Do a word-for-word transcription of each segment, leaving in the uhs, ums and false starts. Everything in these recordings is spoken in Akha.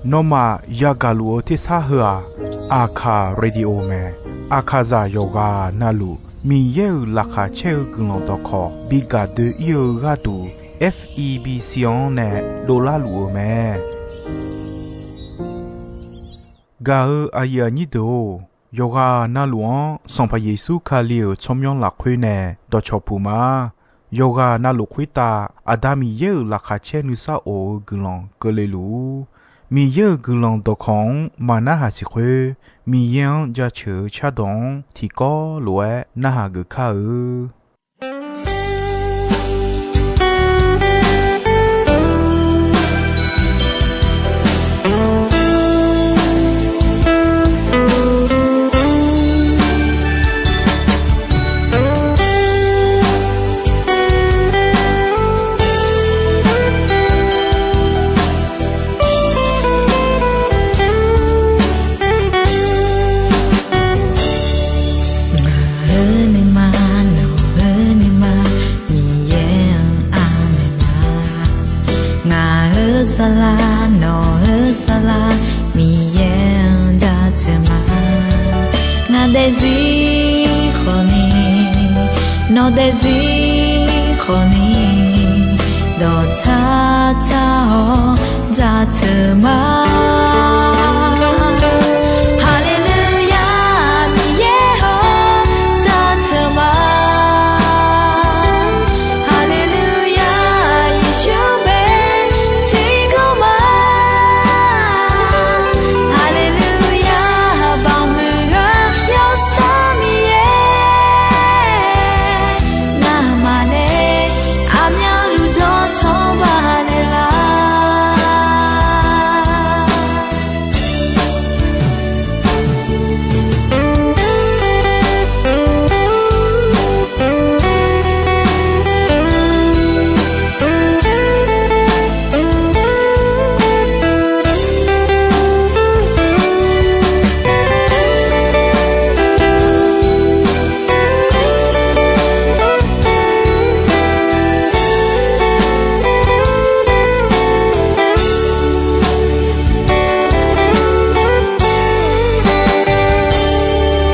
Nawmaf yagaq luf-eu tersar heu-aq, Aqkaq Radio mae. Aqkaqzaq yawqghaq navluf Miqyaer-euq laqkhaq caer-eu guiqlanq dawqkawq bi gaq doe-ir-eu gharduq, F E B C-anr nae dovlar luf-eu mae. Gaq-eu aqyuif aqnyir deuq-or, yawqghaq navluf-anr Sanqpaq Yeqsur Kali-euq tsawrmyanr lafkhoer nae dawqcawq puq ma. Yawqghaq navluf khoertav Aqda Miqyaer-euq laqkhaq caer nuisar of-eu guiqlanq keuvle luf-ur. Miqyaer-euq guiqlanq dawqkawq-anr maqnarhaq siq khoer, Miqyaer-anr jaceuq-eu cardawq-anr tiqkawv lof-aer narhaq geuf kar-eu. Ngaq-euq nuima, nawq-euq nuima, Miqyaer-anr aqmaeq ma. Ngaq-euq saflar, nawq-euq saflar, Miqyaer-anr jaceuq ma. Ngaq daefzir khawfni, nawq daefzir khawfni, dawqtsar tsar-awr jaceuq ma. Haleluya, Miqyaer-or, jaceuq ma. Haleluya, Yeqsur bae tiqkawv ma. Haleluya, baoq huiq-eu Yawsanr Miqyaer, ngamaf nae aqmyanluf dawqtawvluf naeqlaf.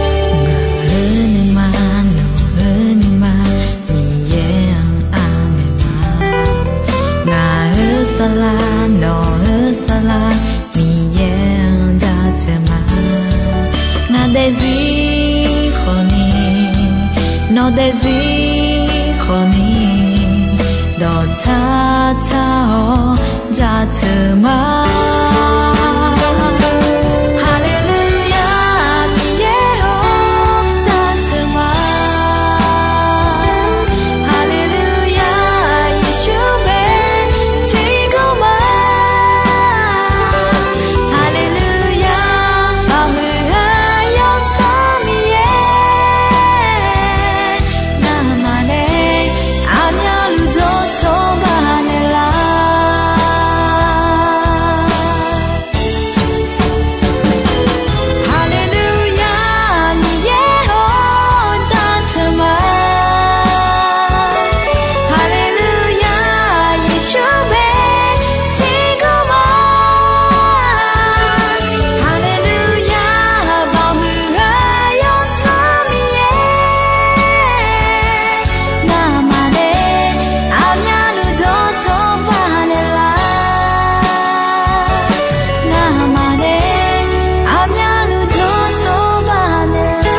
Ngaq-euq nuima, nawq-euq nuima, Miqyaer-anr aqmaeq ma. Ngaq-euq saflar, nawq-euq saflar, Miqyaer-anr jaceuq ma. Ngaq daefzir khawfni, nawq daefzir khawfni, dawqtsar tsar-awr jaceuq ma. Haleluya, Miqyaer-or, jaceuq ma. Haleluya, Yeqsur bae tiqkawv ma. Haleluya, baoq huiq-eu Yawsanr Miqyaer, ngamaf nae aqmyanluf dawqtawvluf naeqlaf. Haleluya, Miqyaer-or, jaceuq ma. Haleluya, Yeqsur bae tiqkawv ma. Haleluya, baoq huiq-eu Yawsanr Miqyaer, ngamaf nae aqmyanluf dawqtawvluf naeqlaf. Ngamaf nae aqmyanluf dawqtawvluf naeqlaf.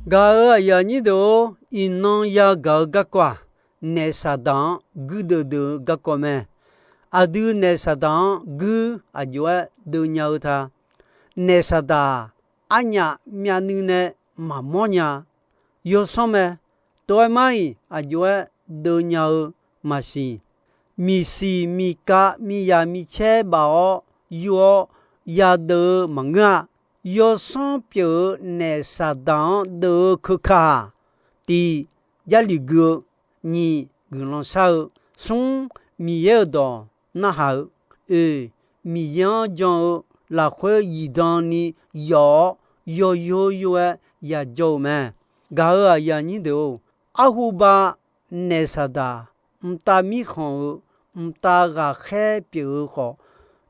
Gaq-euq aqyuif aqnyir deuq-or, iqnan yagaq-eu garkawv-aq, naef Saqdaq-anr guirdeuv deuv-eu garkawv mae. Aqdui naef Saqdaq-anr guir aqjox-aer deuv nya-eu ta. Naef Saqdaq-aq, arnyaf myavnuiv nae maqmawr nya. Yawsanr mae. Tov-aer mar-iq aqjox-aer deuvnya-eu maqsiq. Miqsiq miqkav miqyaq micaer baf-awr yur-awr yadeuv-eu maqngeur-a. Yawsanr pyeuf-eu naef Saqdaq-anr deuv-eu keuka-aq, tiq, jarlif gui-eu, nyiq, guiqlanq shar-eu, smr, Miqyaer-euq dawq narhaq-eu, oeq, Miqyaer-anr jan-eu lafkhoer zifdan ni yawf-awr yawyor yor-aer yajawr-eu mae. Gaq-euq aqyuif aqnyir deuq-or, arhuba naef Saqdaq mqtav mirkhanq-eu mqtav ghaqkhaer pyeuf-eu khawf,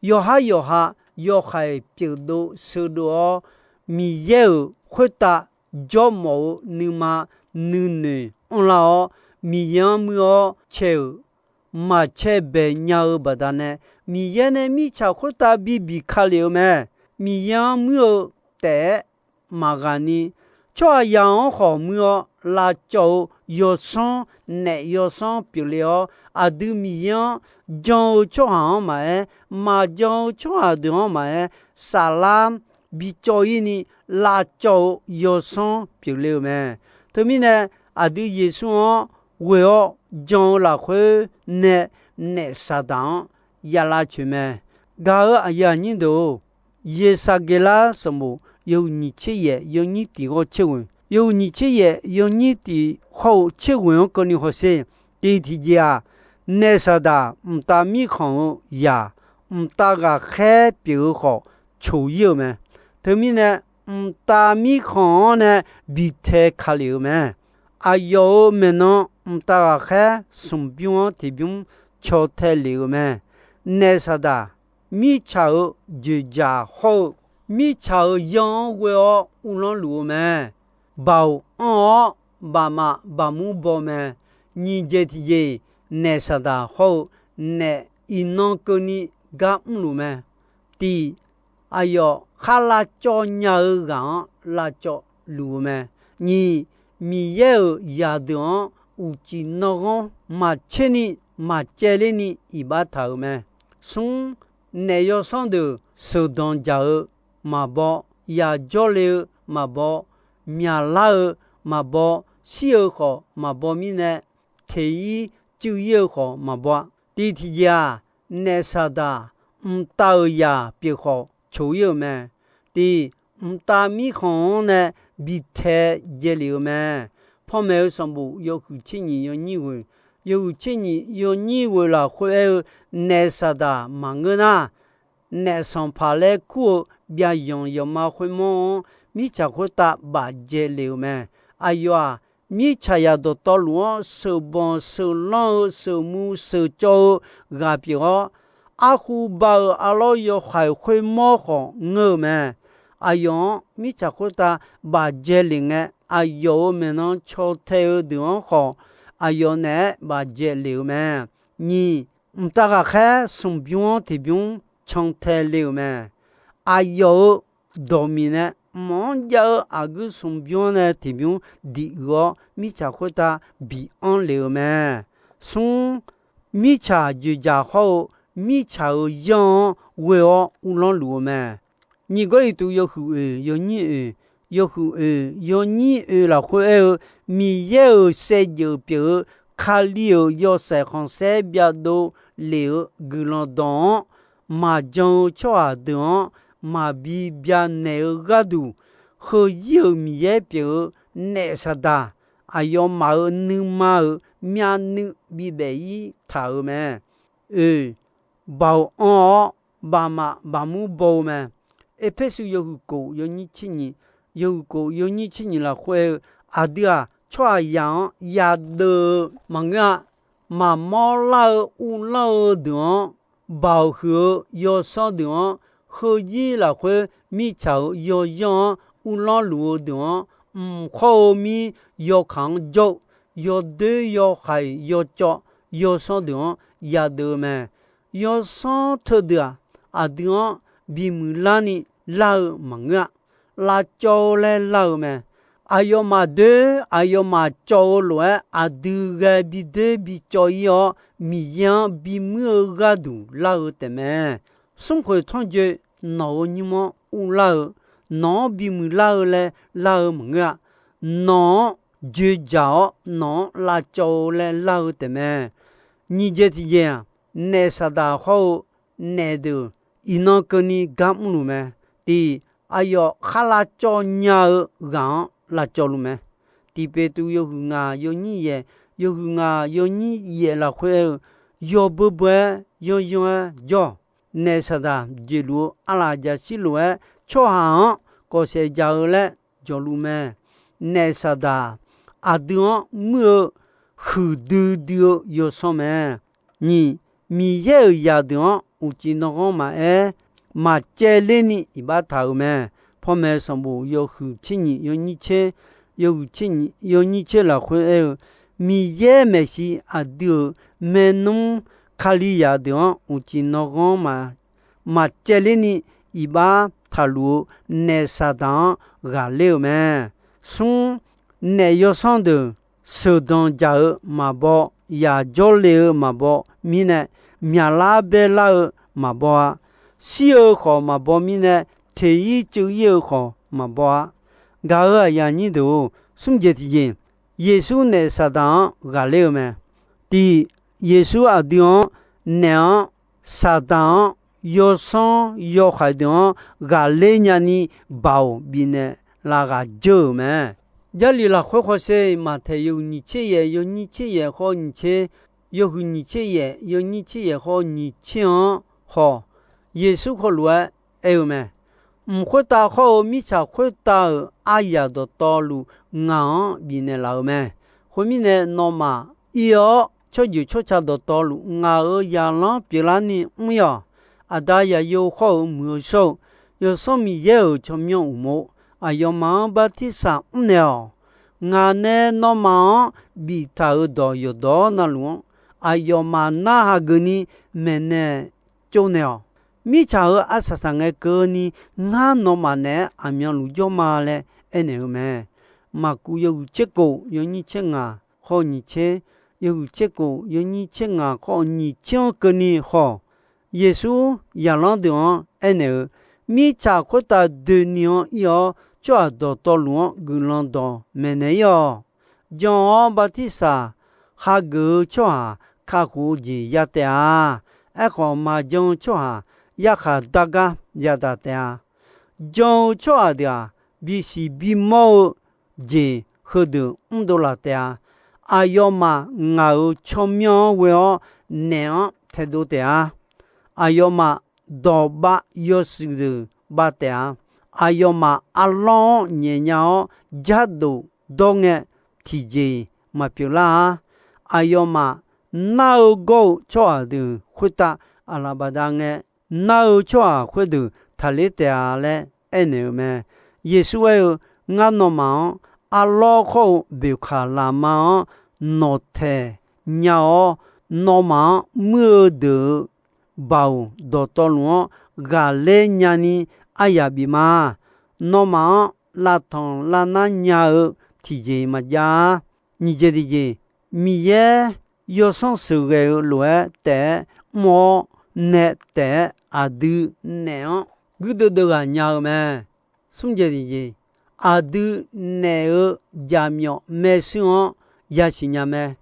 yawqhar yawqha yawhaiq pyeufdov sheudov-awr, Miqyaer-euq khoertav jawrmawf-eu nuima nuinoeq anrlar-awr, Miqyaer-anr muir-awr cae-euq maqcae bae nya-eu baqdanae, Miqyaer nae mirtsaq khoertav bibiq ka lef-eu mae. Miqyaer-anr muir-eu taef-aer maqghaq ni, tsawrhaqzaq-anr khawf muir-awr lavcawv-eu yawsanr, naef yawsanr pyeufle-awr, aqdui Miqyaer-anr jan-eu tsawrhaq-anr maqaer, maqjan-eu tsawrhaq deuq-anr maqaer, saflar bicawv-ir ni lavcawv-eu yawsanr pyeufle-eu mae. Teumirnae, aqdui Yeqsur-anr ghoe-awr jan-eu lafkhoer nae naef Saqdaq-anr ya lavcoeq mae. Gaq-euq aqyuif aqnyir deuq-or, Yeqsaqgeqlar sanqbof yawhuiq nyiq tser yaef yawnyir tiq ghawr tser ghoeq, yawhuiq nyiq tser yaef yawnyir tiq hawr-eu tser ghoeq-anr keuvni hawsher. Tiq tiqjeq-aq, naef Saqdaq mqtav mirkhanq-eu yaq, mqtav ghaqkhaer pyeuf-eu khawf coq-ir-euq mae. Teumirnae, mqtav mirkhanq-anr nae bitae ka lef-eu mae. Aqyawf-euq maeqnan mqtav ghaqkhaer smq bymr-anr tiqbymr caw tae lef-eu mae. Naef Saqdaq, mirtsaq-euq dzoeqdzaq hawr-eu, mirtsaq-euq yanr-anr ghoe-awr uvlanr luf-eu mae. Baoq anr-awr baqmaf baqmur baw mae. Nyiq jeq tiqjeq, naef Saqdaq hawr-eu naef iqnan keuvni gar mrluf mae. Tiq, aqyawf khar lavcawv nya-eu ghaq-anr lavcawv luf-eu mae. Nyiq, Miqyaer-euq zaqdeuq-anr uqcif nanghanr maqtser ni maqcaevler ni iqbax taq-euq mae. Smr, naef yawsanr deuq sheuqdanq dzaq-eu maqbaw, yaq jawrle-eu maqbaw, myaqlar-eu maqbaw, shir-eu khawf maqbaw mirnae, teq-ir cuiv-ir-eu khawf maqbaw-a. Tiq tiqjeq-aq, naef Saqdaq mqtav-euq yaq pyeuf khawf coq-ir-euq mae. Tiq, mqtav mirkhanq-anr nae bitae dzae lef-eu mae. Panmaeq-eu sanqbof yawhuiq tser nyiq yawnyir ghoeq, yawhuiq tser nyiq yawnyir ghoeq lafkhoer aer-eu, naef Saqdaq maqngeur nar, naef sanqpaq laer kur-eu byavyanq yawqma khoermawr-anr mirtsaq khoertav bafdzae lef-eu mae. Aqyawf-aq, mirtsaq yaq dawqtawvluf-anr sheuqbanq sheuqlanr-eu sheuqmu sheuqcawv-eu ghaq pyeuf-awr, arhu ba-euq arlawr yawhaiq khoermawr khawf ngeur-eu mae. Aqyawf-anr mirtsaq khoertav bafdzae lef ngae, aqyawf-euq maeqnan caw tae-eu deuq-anr khawf, aqyawf naeq-aer bafdzae lef-eu mae. Nyiq, mqtav ghaqkhaer smq bymr-anr tiqbymr can tae le-euq mae. Aqyawf-euq dawqmiq nae mq-anr jav-eu aqguir smq bymr-anr nae tiqbymr diq uiq-awr, mirtsaq khoertav biq anr lef-eu mae. Smr, mirtsaq dzoeqdzaq hawr-eu mirtsaq-euq yanr-anr ghoe-awr uvlanr luf-eu mae. Nyiq Gawrliqtu yawhuiq oeq yawnyir oeq, yawhuiq oeq yawnyir oeq lafkhoer aer-eu, Miqyaer-euq saevdzeuf pyeuf-eu Kali-euq yawshaef khanqsaer byavdov lef-eu guiqlanq dawq-anr maqjan-eu tsawrhaq deuq-anr maqbi byanaeq-eu gharduq, heuzir-euq Miqyaer pyeuf-eu naef Saqdaq aqyawfmaf-euq nuima-euq myavnuiv bibaef-ir taq-euq mae. Oeq, baoq anr-awr baqmaf baqmur baw-eu mae. Erpersu yawhuiq kof yawnyir tser nyiq, yawhuiq kof yawnyir tser nyiq lafkhoer aer-eu, aqdui-aq tsawrhaqzaq-anr yadeuv-eu maqngeur-a. Maqmawr lar-eu uvlanr-eu deuq-anr, baoq huiq-eu yawsanr deuq-anr, heuzir lafkhoer mirtsaq-euq yawyanr-anr uvlanr luf-eu deuq-anr, mq khawr-eu mir yawkaq-anr jawr-eu, yawdoer yawhaiq yawcawv yawsanr deuq-anr yadeuv-eu mae. Yawsanr teudeuq-aq, aqdui-anr bimuiq larni lar-eu maqngeur-a. Lavcawv-eu laer lar-eu mae. Aqyawfmaf doer aqyawfmaf cawv-eu lof-aer, aqdui ghae bidoer bicawv-ir-awr, Miqyaer-anr bimuir-eu gharduq lar-eu taefmae. Smrkhoeq tanrjoe, nawq-euq nymr-anr uvlar-eu, nawq-anr bimuiq lar-eu laer lar-eu maqngeur-a. Nawq-anr joeqdzaq-awr nawq-anr lavcawv-eu laer lar-eu taefmae. Nyiq jeq tiqjeq-aq, naef Saqdaq hawr-eu naef deuq iqnan keuvni gar mrluf mae. Tiq, aqyawf khar lavcawv nya-eu ghaq-anr lavcawvluf mae. Tiq Peqtuv yawhuiq ngaq yawnyir yaef, yawhuiq ngaq yawnyir yaef lafkhoer aer-eu, yawbeu beu-aer yanyan-aer jawr-awq. Naef Saqdaq jeqluf-eu arlaq jaqshir lof-aer tsawrhaq-anr kawfsaef jaq-eu laer jawqluf mae. Naef Saqdaq aqdui-anr muir-eu huiqdui dui-eu yawsanr mae. Nyiq, Miqyaer-euq zaqdeuq-anr uqcif nanghanr maqaer, maqcaevler ni iqbax taq-euq mae. Pawmaeq sanqbof yawhuiq tser nyiq yawnyir tser, yawhuiq tser nyiq yawnyir tser lafkhoer aer-eu, Miqyaer maeqshi aqdui-euq maernmr Kalizaq deuq-anr uqcif nanghanr ma maqcaevler ni iqbax taqluf-eu naef Saqdaq-anr ghaqler-euq mae. Smr, naef yawsanr deuq sheuqdanq jaq-eu maqbaw, yaq jawrle-eu maqbaw mirnae, myaqlar baelar-eu maqbaw-a. Shir-eu khawf maqbaw mirnae, teq-ir ceuv-ir-eu khawf maqbaw-a. Gaq-euq aqyuif aqnyir deuq-or, smr jeq tiqjeq, Yeqsur naef Saqdaq-anr ghaqler-eu mae. Tiq, Yeqsur aqdui-anr naef-anr, Saqdaq-anr, yawsanr yawhaiq deuq-anr ghaqler nyani baoq bifnaeq lav ghaq dzeur-euq mae. Jarlif lafkhoer khawsher-iq, Maqtaeq yawhuiq nyiq tser yaef yawnyir tser yaef khawr nyiq tser, yawhuiq nyiq tser yaef yawnyir tser yaef khawr nyiq tser-anr khawf, Yeqsur heulof-aer aer-eu mae. Mq khoertav khawr-eu mirtsaq khoertav-euq aryaq dawqtawvluf ngaq-anr bifnaeq laf-euq mae. Khoermirnae, nawmaf ir-awr tsawrjeuq tsawrca dawqtawvluf ngaq-euq zaqlanr pyeuflarni mr-ir-awq. Aqda, Zaqyo khawr-euq Muiq-eu Shawr-eu Yawsanr Miqyaer-euq tsawrmyanr uqmov, aqyawfmaf-anr bartirsaq mrnaeq-awq. Ngaq nae nawmaf-anr biftaq-euq dawq yawqdawq navluf-anr, aqyawfmaf narhaq geufni maeqnaeq tsovnaeq-awq. Mirtsaq-euq arsaq saqngae keuvni ngar nawmaf naeq-aer aqmyanluf jawr ma laer aernaeq-eu mae. Maqkuv yawhuiq tser kof yawnyir tser ngaq khawr nyiq tser, yawhuiq tser kof yawnyir tser ngaq khawr nyiq tser-anr keuvni khawf, Yeqsur zaqlanr deuq-anr aernaeq-eu, Mirtsaq khoertav doeni-anr ir-awr, tsawrhaq dawqtawvluf-anr guiqlanq dawq maeqnaeq-ir-awq. Jan-awr bartirsaq hageuf-eu tsawrhaq kakhof-eu jeq ya taef-a. Aerkhawf, maqjan-eu tsawrhaq yarkhaq dar gar yadaq taef-a. Jan-eu tsawrhaq deuq-aq, bisiq bimawr-eu jeq heudeuq mrdov laf taef-a. Aqyawfmaf ngaq-euq tsawrmyanr-anr ghoe-awr naeq-anr taedov taef-a. Aqyawfmaf dawqbav yawshuif deuq bav taef-a. Aqyawfmaf arlawr-anr nyaef nya-awr, jardof dawr ngae, tiqjeq-iq maqpyeuf lar-a. Aqyawfmaf nar-eu gawr-eu tsawrhaq deuq khoertav aqlaf bafdav ngae, nar-eu tsawrhaq khoerdeuq taqler taef-a laer aernaeq-eu mae. Yeqsur aer-eu, Ngar nawmaf-anr arlawr khawr-eu boeqkaq lafma-anr nawqtaeq nya-awr, nawmaf-anr muir-eu deuq-euq baoq dawqtawvluf-anr ghaqler nyani aryaq bif ma. Nawmaf-anr lavtanq lavnar nya-eu tiqjeq-iq maqjav-a. Nyiq jeq tiqjeq, Miqyaer yawsanr sheuqghae-eu lof-aer taef-aer mr-awr, nae taef-aer aqdui naeq-anr guirdeuv deuv ghaq nya-eu mae. Smr jeq tiqjeq, aqdui naeq-eu jaqmyawf maershuir-anr yasiq nya mae.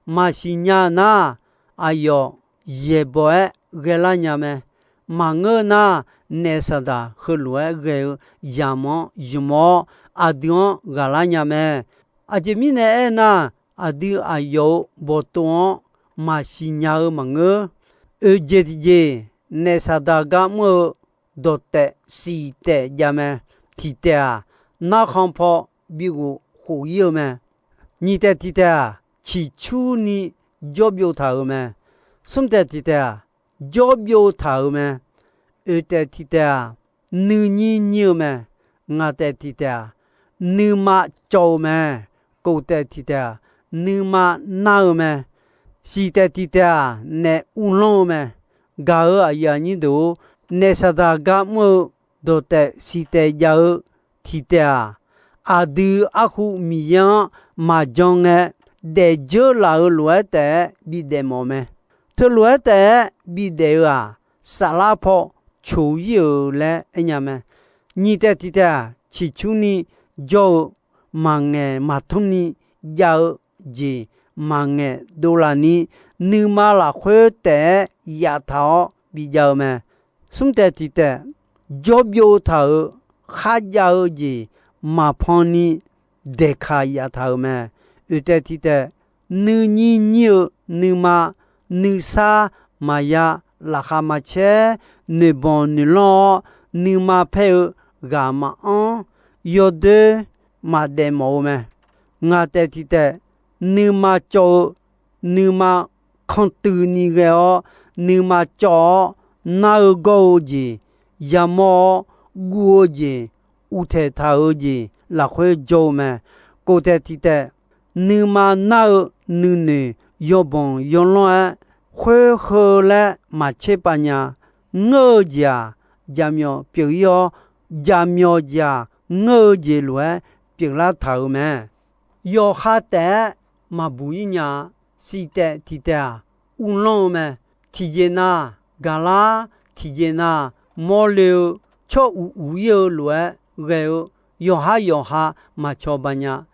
Maqsiq nya nar, aqyawf yaeqbawq-aer ghaelar nya mae. Maqngeur nar, naef Saqdaq heulof-aer ghae-eu yamq-anr ymq-awr, aqdui-anr ghaqlar nya mae. Aqjeq mirnae aernar, aqdui aqyawf-euq bawqtov-anr maqsiq nya-eu maqngeur. Oeq jeq tiqjeq, naef Saqdaq gar mr-eu dawqtaef siq taef jav mae. Tiq taef-aq, narkhan paw bighof khof-ir-eu mae. Nyiq taef tiq taef-aq, ciqcurni jawr byov taq-euq mae. Smr taef tiq taef-aq, jawr byov taq-euq mae. Oeq taef tiq taef-aq, nuinyir nyir-eu mae. Ngaq taef tiq taef-aq, nuima cawv-eu mae. Kof taef tiq taef-aq, nuima nar-eu mae. Siq taef tiq taef-aq, naef uvlanr-eu mae. Gaq-euq aqyuif aqnyir deuq-or, naef Saqdaq gar mr-eu dawqtaef siq taef jav-eu tiq taef-aq, aqdui arhu Miqyaer-anr maqjan ngae, daef dzeur laf-euq lof-aer taef-aer bidaef mawf mae. Teulof-aer taef-aer bidaef-eu-aq, saflar paw coq-ir-euq laer aernya mae. Nyiq taef tiq taef-aq, ciqcurni jawr-eu maqngaeq maqtmr ni jav-eu jeq maqngaeq dovlaf ni, nuima lafkhoer taef-aer yaftaq-awr bijav-eu mae. Smr taef tiq taef, jawrbyov taq-euq kharjav-eu jeq maqpan ni daeqkaq yaftaq-euq mae. Oeq taef tiq taef, nuinyir nyir-eu nuima, nuisar maqya, laqkhaq maqcaer, noeqbanq noeqlanr-awr nuima paer-eu ghaq maqanr, yawdoer maqdaef mawf-eu mae. Ngaq taef tiq taef, nuima cawv-eu, nuima kantuiv ni ghae-awr, nuima cawv-awr nar-eu gawr-eu jeq yamawr-awr, guv-eu jeq, uvtaeq taq-eu jeq lafkhoer jawr-eu mae. Kof taef tiq taef, nuima nar-eu nuinoeq yawbanq yawlanr-aer, khoer heu laer maqtser pav nya. Ngeur-eu jeq-aq, jaqmyawf pyeuf-ir-awr, jaqmyawf jeq-aq, ngeur-eu jeq lof-aer pyeuflar taq-euq mae. Yawqha taef-aer maqbuq-ir nya-a. Siq taef tiq taef-aq, uvlanr-eu mae. Tiqjeq nav gaqlar, tiqjeq nav mawrle-eu tsawr uq uq-ir-eu lof-aer ghae-eu yawqhar yawqha maqcawba nya.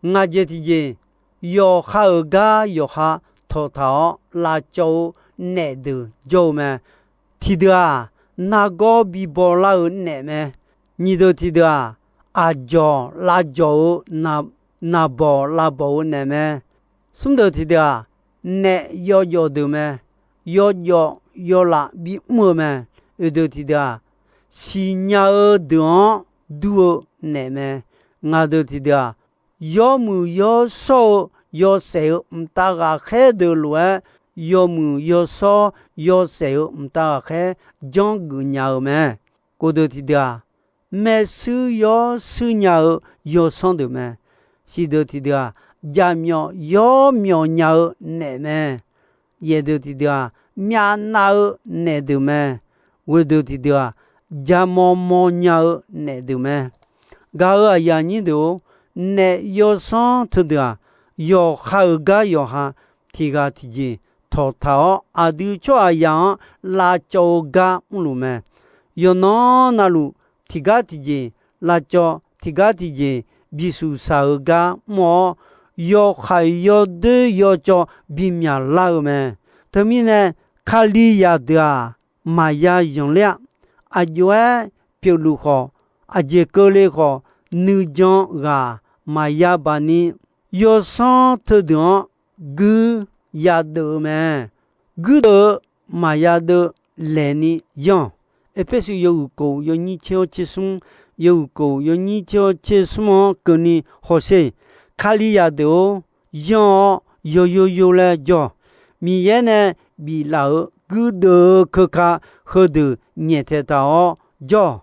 Ngaq jeq tiqjeq, yawqha-euq gar yawqha tawqtaq-awr lavcawv-eu naef deuq jawr-eu mae. Tiqdeuq-aq, nargawr bibaw lar-eu naef mae. Nyiq deuq tiqdeuq-aq, aqjawq lavjawq-eu naqbawq lavbawq-eu naef mae. Smr deuq tiqdeuq-aq, naef yawjawf deuq mae. Yawjawf yawlaf bimr-eu mae. Oeq deuq tiqdeuq-aq, siqnya-eu deuq-anr dur-eu naef mae. Ngaq deuq tiqdeuq-aq, yawmuiq yawshawr-eu yawshaef-eu mqtav ghaqkhaer deuq lof-aer, yawmuiq yawshawr yawshaef-eu mqtav ghaqkhaer janrgeuf nya-eu mae. Kof deuq tiqdeuq-aq, maershuir yawshuir nya-eu yawsanr deuq mae. Siq deuq tiqdeuq-aq, jaqmyawf yawmyawf nya-eu naef mae. Yaeq deuq tiqdeuq-aq, myavnav-eu naef deuq mae. Ghoeq deuq tiqdeuq-aq, jaqmawr mawr nya-eu naef deuq mae. Gaq-euq aqyuif aqnyir deuq-or, naef yawsanr teudeuq-aq, yawqha-euq gar yawqha tiq ghaq tiqjeq tawqtaq-awr, aqdui tsawrhaqzaq-anr lavcawv-eu gar mrluf mae. Yawqnan navluf tiqgar tiqjeq lavcawv, tiqgar tiqjeq bishuq shaq-eu gar mr-awr, yawkhaeq yawdoer yawcawv bimyaq lar-eu mae. Teumirnae, Kalizaq deuq-aq, maqya zanqler-a. Aqjox-aer pyeufluf khawf, aqjeq keuvle khawf, nuijan ghaq maqya baq ni, yawsanr teudeuq-anr guir yadeuf-eu mae. Guirdeuv-eu maqya deuv laeqni yanr-awq. Erpersu yawhuiq kof yawnyir tser-awr tser smr, yawhuiq kof yawnyir tser-awr tser smr-anr keuvni hawsher. Kalizaq deuq-or, yanr-awr yawyo yo laer jawr-awq. Miqyaer nae biflaf-euq guirdeuv-eu keuka heudeuq nyaeftaeq taq-awr jawr-awq.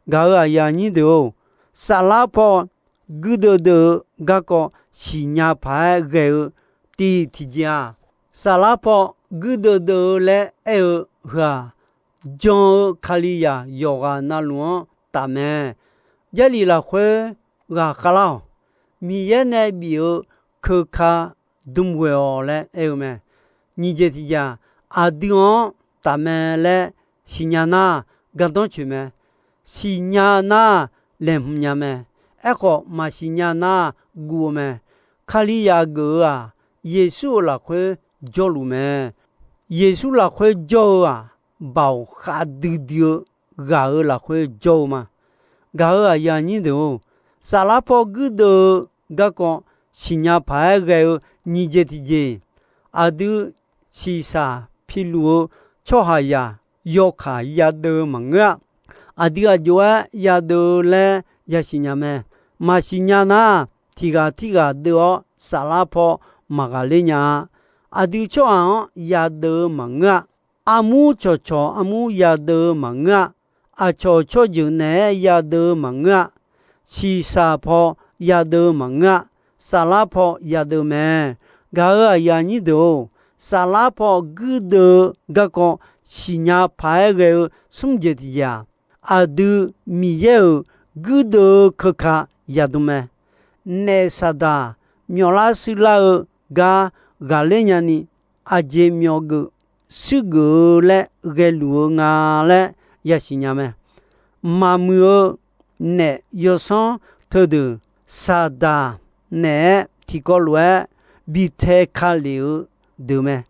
Gaq-euq aqyuif aqnyir deuq-or, saflar paw guirdeuv deuv-eu garkawv siqnya paq-aer ghae-eu tiq tiqjeq-aq, saflar paw guirdeuv deuv-eu laer aer-eu heu-aq, jan-eu Kalizaq yawqghaq navluf-anr taf mae. Jarlif lafkhoer ghaqkhav lar-awq. Miqyaer nae bif-eu keuka dm ghoe-awq laer aer-eu mae. Nyiq jeq tiqjeq-aq, aqdui-anr taf mae laer siqnya nar, gardanr coeq mae. Siqnya nar, laeqhmq nya mae. Aerkhawf, maqsiq nya nar, guv-eu mae. Kalizaq geuf-eu-aq, Yeqsur-euq lafkhoer jawrluf mae. Yeqsur lafkhoer jawr-eu-aq, baoq khavdui dui-eu ghaq-euq lafkhoer jawr-eu ma. Gaq-euq aqyuif aqnyir deuq-or, saflar paw guirdeuv-eu garkawv siqnya paq-aer ghae-eu nyiq jeq tiqjeq, aqdui shiqshaq piluf-eu tsawrhaqzaq yawkaq yadeuv-eu maqngeur-a. Aqdui aqjox-aer yadeuv-eu laer yasiq nya mae. Maqsiq nya nar, tiq ghaq tirghaq deuv-awr saflar paw maqghaqler nya-a. Aqdui tsawrhaq-anr yadeuv-eu maqngeur-a. Armur cawqcawq armur yadeuv-eu maqngeur-a. Aqcawq tsawrjeuq naeq-aer yadeuv-eu maqngeur-a. Shiqshaq paw yadeuv-eu maqngeur-a. Saflar paw yadeuv mae. Gaq-euq aqyuif aqnyir deuq-or, saflar paw guirdeuv-eu garkawv siqnya paq-aer ghae-eu smr jeq tiqjeq-aq, aqdui Miqyaer-euq guirdeuv-eu keuka yadm mae. Naef Saqdaq myawflar shuirlar-eu gar ghaqler nyani, aqjeq myawfgeuf shuirgeuf-eu laer ghaeluf-eu nga laer yasiq nya mae. Maqmuiq-eu naef yawsanr teudeuq Saqdaq naeq-aer tiqkawv lof-aer bi tae ka lef-eu deuq mae.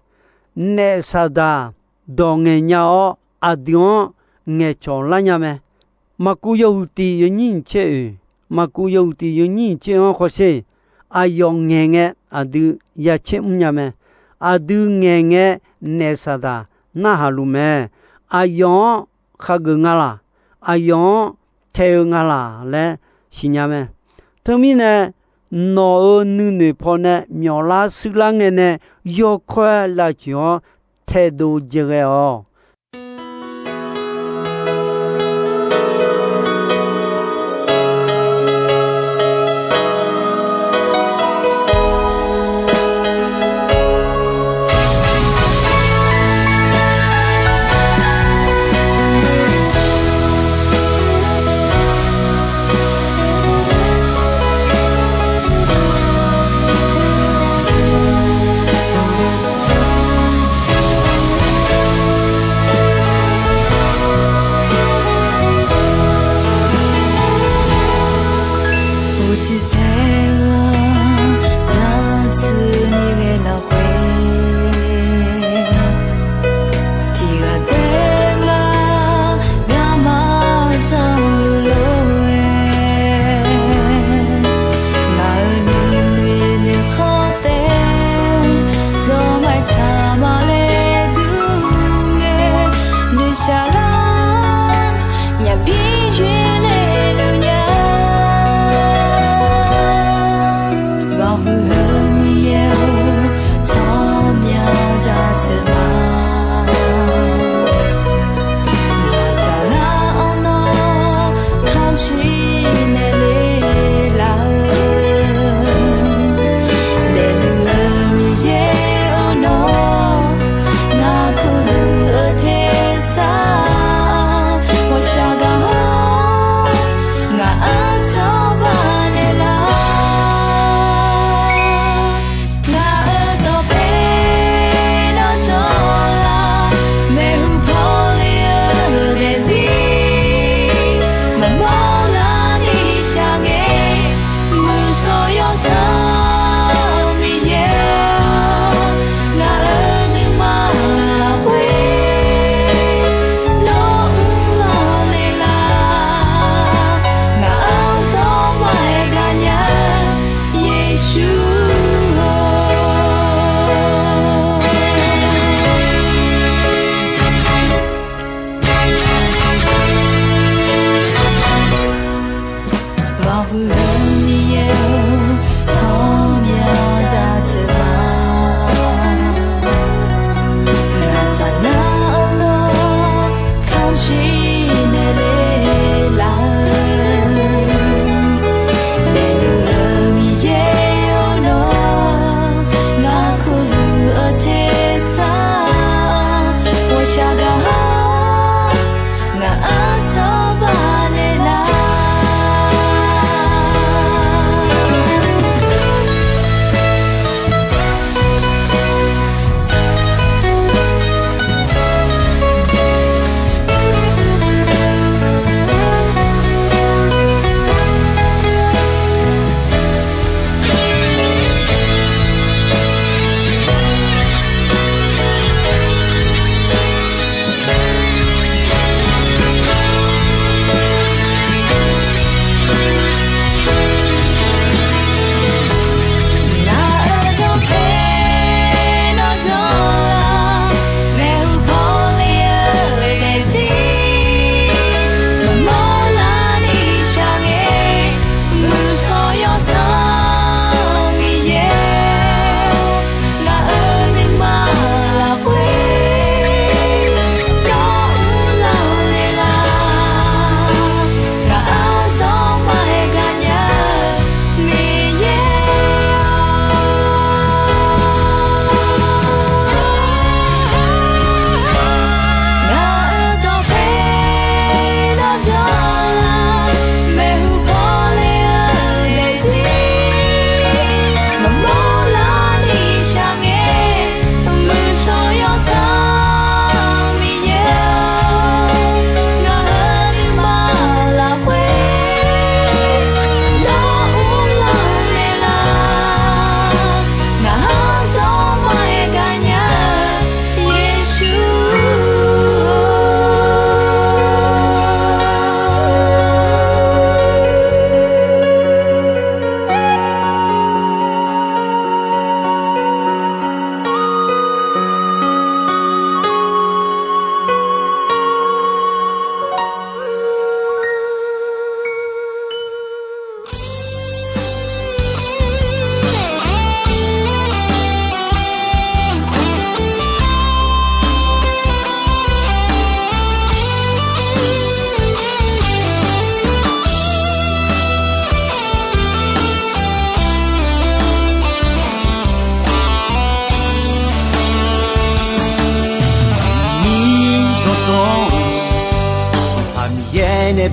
Naef saqdaq dawq ngaeq nya-awr, aqdui-anr ngaeqcawq lar nya mae. Maqkuv yawhuiq tiq yawnyir nyiq tser oeq, Maqkuv yawhuiq tiq yawnyir nyiq tser-anr hawsher. Aqyawf ngaeq ngae aqdui ya caer mr nya mae. Aqdui ngaeq ngae naef saqdaq narhaq luf mae. Aqyawf-anr khageuf nga laq? Aqyawf-anr tae-eu nga laq laer siqnya mae. Teumirnae, nawq-euq nuinoeq pawnae myawflar shuirlar ngae nae yawkawr-aer lavcoeq-awr taedov jaeghae-awq.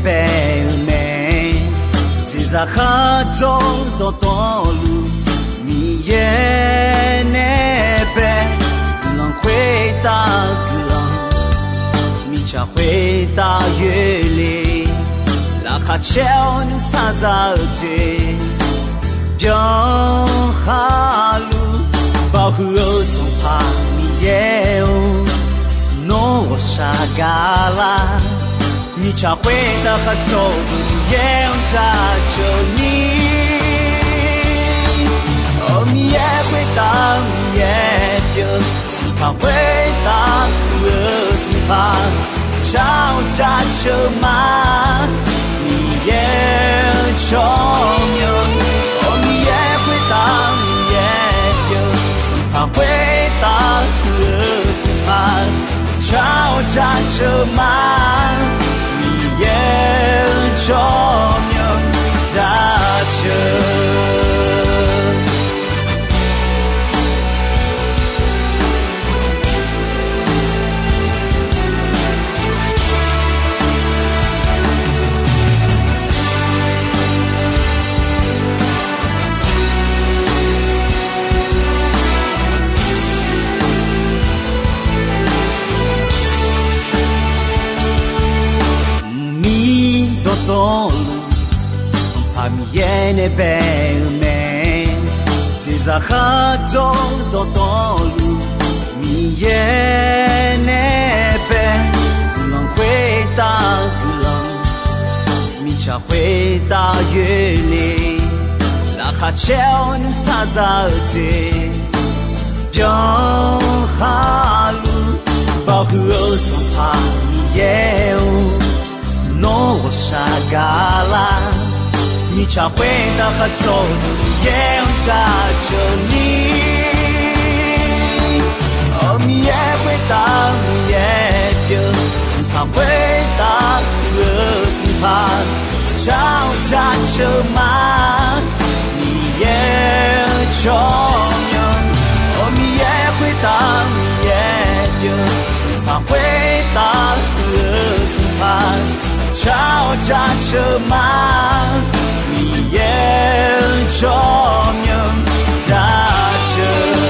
bae-eu mae. Jeqzaq khardzawr dawqtawvluf, Miqyaer nae bae, guiqlanq khoertav guiqlanq, mirtsaq khoertav yoerle, laqkhaq caer-awr nuisar za-eu jeq byan khaluf, baoq huiq-eu Sanqpaq Miqyaer-or, nawr ghawqshaq gaqlar. Mirtsaq khoertav khardzawr-eu Miqyaer-anr jaceuq ni, Miqyaer khoertav Miqyaer pyeuf, Sanqpaq khoertav huiq-eu Sanqpaq, car-awr jaceuq ma. Miqyaer-anr tsawrmyanr, Miqyaer khoertav Miqyaer pyeuf, Sanqpaq khoertav huiq-eu Sanqpaq, car-awr jaceuq ma. Miqyaer-anr tsawrmyanr jaceuq. Mqmir dawqtawvluf, Sanqpaq Miqyaer nae bae-eu mae. Jeqzaq khardzawr dawqtawvluf, Miqyaer nae bae, guiqlanq khoertav guiqlanq, mirtsaq khoertav yoerle, laqkhaq caer-awr nuisar za-eu jeq byan khaluf, baoq huiq-eu Sanqpaq Miqyaer-or, nawr ghawqshaq gaqlar. Mirtsaq khoertav khardzawr-eu Miqyaer-anr jaceuq ni, Miqyaer khoertav Miqyaer pyeuf, Sanqpaq khoertav huiq-eu Sanqpaq, car-awr jaceuq ma. Miqyaer-anr tsawrmyanr, Miqyaer khoertav Miqyaer pyeuf, Sanqpaq khoertav huiq-eu Sanqpaq, car-awr jaceuq ma. Miqyaer-anr tsawrmyanr jaceuq.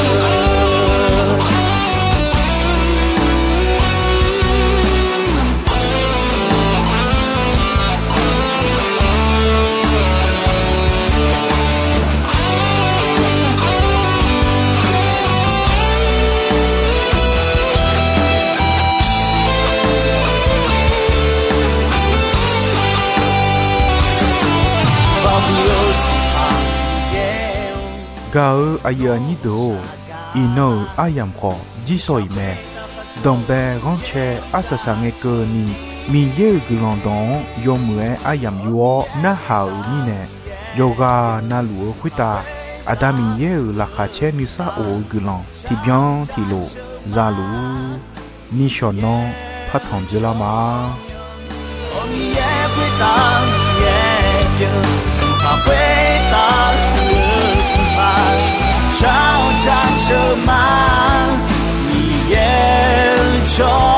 Gaq-eu aqyuif aqnyir deuq-or, iqnan-euq aryamq khawf jirsawq-iq mae. Danqbae ghanrcae arsaq saq ngae keuvni, Miqyaer-euq guiqlanq dawq-anr yawmuiq-aer aryamq yur-awr narhaq-euq mirnae, yawqghaq navluf-eu khoertav Aqda Miqyaer-euq laqkhaq caer nuisar of-eu guiqlanq tiqbyan tiqlof za luf-ur. Nishawq nanr partanq dzeurlar ma. Miqyaer khoertav Miqyaer pyeuf, Sanqpaq khoertav huiq-eu Sanqpaq, car-awr jaceuq ma. Miqyaer-anr tsawr